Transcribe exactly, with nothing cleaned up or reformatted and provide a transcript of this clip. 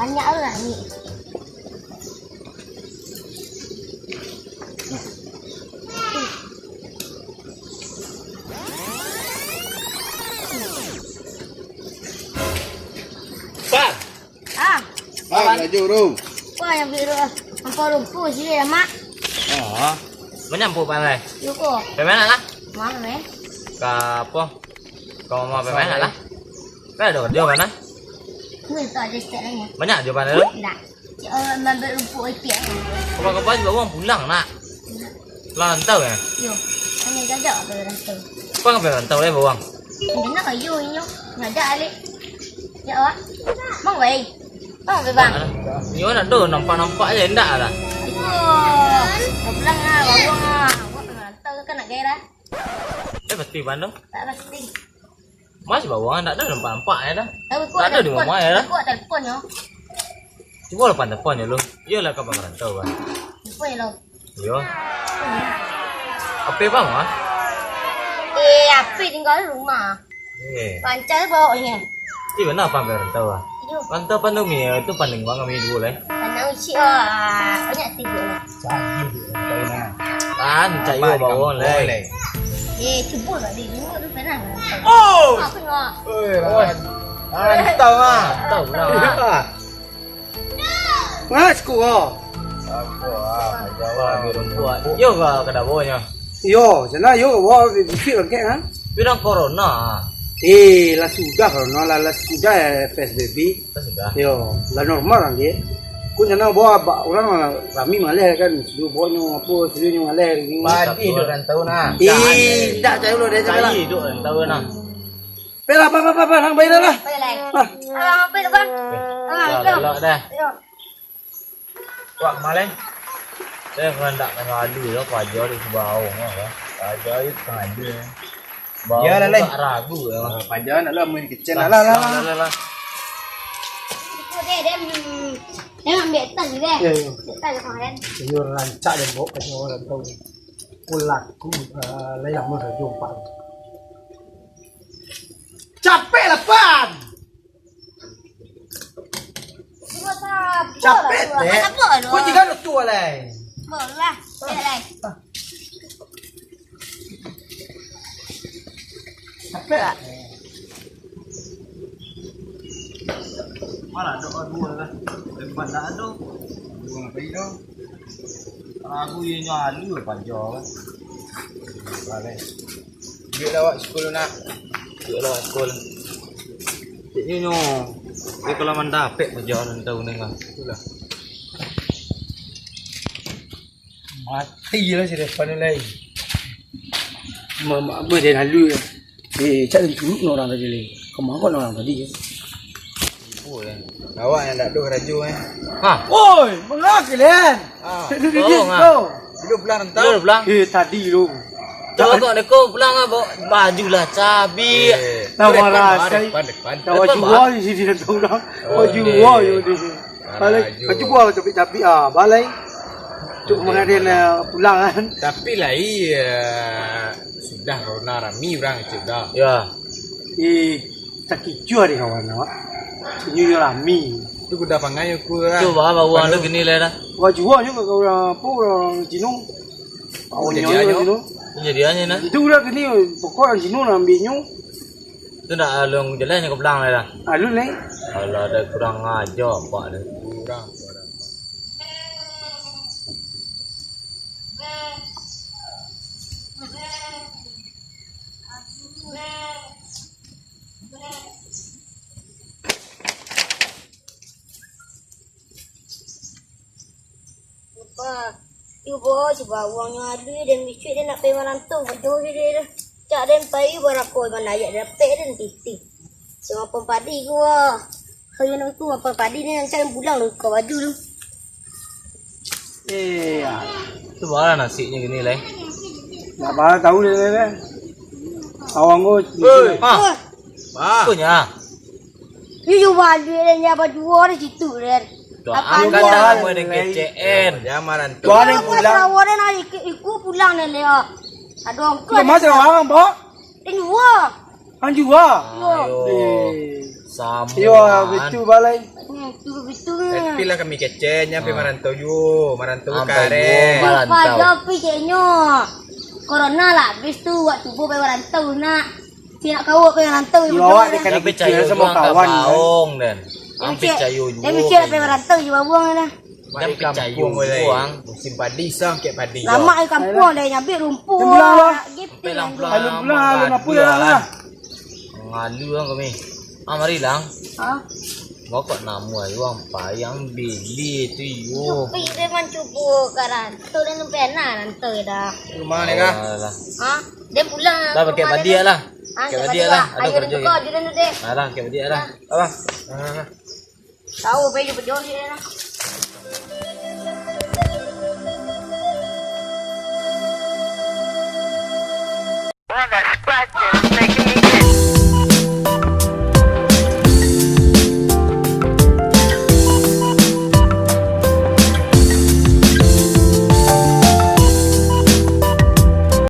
Banyak lah ni. Bang. Ah. Ah, baju tu. Wah, yang biru. Nampak rumput sini ya, Mak. Oh. Manyampu pandai. Yuko. Pemain lah. Mana, eh? Ka apa? Kau mau pemain lah. Kan ada kerja mana? Ni tak ada stek lainnya. Banyak aja pandai tu. Nak. Cik, orang ambil rumput ipik. Kau pakai baju bawang pulang nak. Lah rantau ya? Yo, hanya jadak ke rantau. Kau ngambil rantau ya bawang? Nak ayo inyo. Ngadak alik. Ya, awak. Bang, wei. Bang, wei, bang. Nyo nak tu nampak-nampak je, indak lah. Ayo. Kau pulang lah, bawang lah. Awak pergi rantau tu kan nak gairah. Eh, pasti bang tu? Tak pasti. Mas bawang, indak ada nampak-nampak ya dah. Tapi kau tak ada di telepon. Rumah ya dah. Kau tak telepon yo. Cuba lah pan telepon je lu. Iyolah kau pergi rantau bang. Telepon je lo. Iyo. Apa bang ah? Eh, apa tinggal di rumah. Eh. Pancai bawanya. Di mana pang rantau ah? Iyo. Rantau pandemi ya, itu pandeng bang kami dulu lah. Pandang ucik ah, banyak tidur lah. Cari duit rantau nah. Kan, cari bawang lah. Eh, cuba lah di rumah tu pernah. Oh! Apa ngah? Oi, rantau ah. Rantau lah. Iya. Mas ko. Aku ah, jauh ambil rumput. Yo ka, ka dapur nyo. Yo, sana yo, wah, bibik bangkek ah. Bilang corona. Eh, lah sudah corona, lah, lah sudah P S B B. Lah sudah. Yo, lah normal lah dia. Ku sana bawa ba-, orang lah rami maleh kan, suruh bawa nyo apa, suruh nyo maleh ni. Padi dok rantau nah. Eh, tak tahu lo dia cakap lah. Cari dok rantau nah. Pailah, pailah, pailah, pailah, nang pailah lah. Pailah. Ah. Ah, pailah, bang. Ah, ya, go. Dah, dah. Yo. Wak, maleh. Saya hendak ka ngadu yo, paja di Subaong lah. Paja di sengaja. Bau. Yo lah, Lai. Ragu lah. Ah, paja nak lah main kecil lah, lah, lah, lah, lah. Itu deh, dia, hmm, dia ambil tas juga. Yo, yo. Ambil tas kemarin. Yo, rancak deh, bawa paja orang tahu. Pulaku, eh, lai lama dah jumpa. Capek lah, Pan. Capek, Tek. Kau tinggal tu, Alai. Bola. Alai. Capek lah. Mana ada dua lah. Depan tak ada. Dua nak pergi tu. Ragu inyo alu lah paja kan. Balai. Duit lawak sekolah nak. Duit lawak sekolah. Cik nyo. Dia kalau mandapek paja orang tahu ni kan. Itulah. Mati lah si Repan ni lai. Mamak apa dia lalu ya. Eh, cak dan curuk no orang tadi lai. Kemangkot no orang tadi je. Ibu ya. Awak yang tak ada kerajo eh. Ha. Oi, mengapa kalian? Ah, duduk, duduk, tolong, ah. Bro. Duduk pulang rantau. Duduk pulang. Eh, tadi tu. Coba kau deko pulang ah, bawa baju lah, cabi. Eh, nama depan, rasa depan, depan. Nama depan, jual bah. Di sini rantau dah. Oh, jual yo di sini. Balai. Kau cuba capik-capik ah, balai. Cuk mengadin pulang kan. Tapi lai, eh, sudah corona rami urang cuk dah. Ya. Eh, takicuah deh kawan awak. Inyo yo rami. Tu kuda pangai aku lah. Cuba bawa anu gini lah dah. Wah, jual juga ke orang apa, orang Cino. Oh, jadiannya. Cino. Jadiannya nah. Itu udah gini, pokok orang Cino lah ambilnyo. Tu nak alun jelas nyo ka pulang lai lah. Alun lai. Alah, ada kurang aja apak ni. Kurang. Apa? Yo, bos, bawangnyo ado den bisuak den nak pai marantau, bodoh je den dah. Cak den pai barako mandayak dapek den titih. Cuma padi ko ah. Kayo nak tu apa padi ni, rancak pulang lu ka baju tu. Eh, ya. Tu baa nasibnyo kini lai. Nak baa tahu den lai. Awang ko. Hei. Ha. Wah. Punyo. Iyo, baliak den, yo bajual di situ den. Tu apa angkatan nama den kecek en. Jangan marantau. Tuan pulang. Awak den iku, iku pulang den yo. Aduh, angkut. Lemas den awang, Pak. Den jua. Han jua. Ayo. Eh. Samo. Iyo, ah, betul balai. Hmm, tu betul. Tapi lah kami keceknyo, pai marantau juo, marantau kareh. Ampai juo marantau. Lupa jo, pai keceknyo. Corona lah abih tu, wak cubo pai marantau nak. Si nak kawak pai marantau. Iyo, awak dek kali kecil samo kawan. Baong den. Ampai cayo juo. Dia mikir pai marantau juo babuang dah. Jan picayo juo, Ang. Musim padi, sangkek padi. Lamak di kampuang dah nyabik rumpuang. Ampai pulang, pulang, pulang, pulang, pulang, pulang. Ngalu ang kami. Ah, mari lang. Ha? Baa kok namo ayo ang pai ang bili tu iyo. Tapi dia mancubo ka rantau dan tu pernah rantau dah. Rumah ni kah? Alah. Ha? Dia pulang. Dah pakai padi lah. Ha, pakai padi lah. Ada kerja. Ayo, dia tu deh. Alah, pakai padi lah. Alah. Alah. Tahu, pai jumpa jauh sini lah.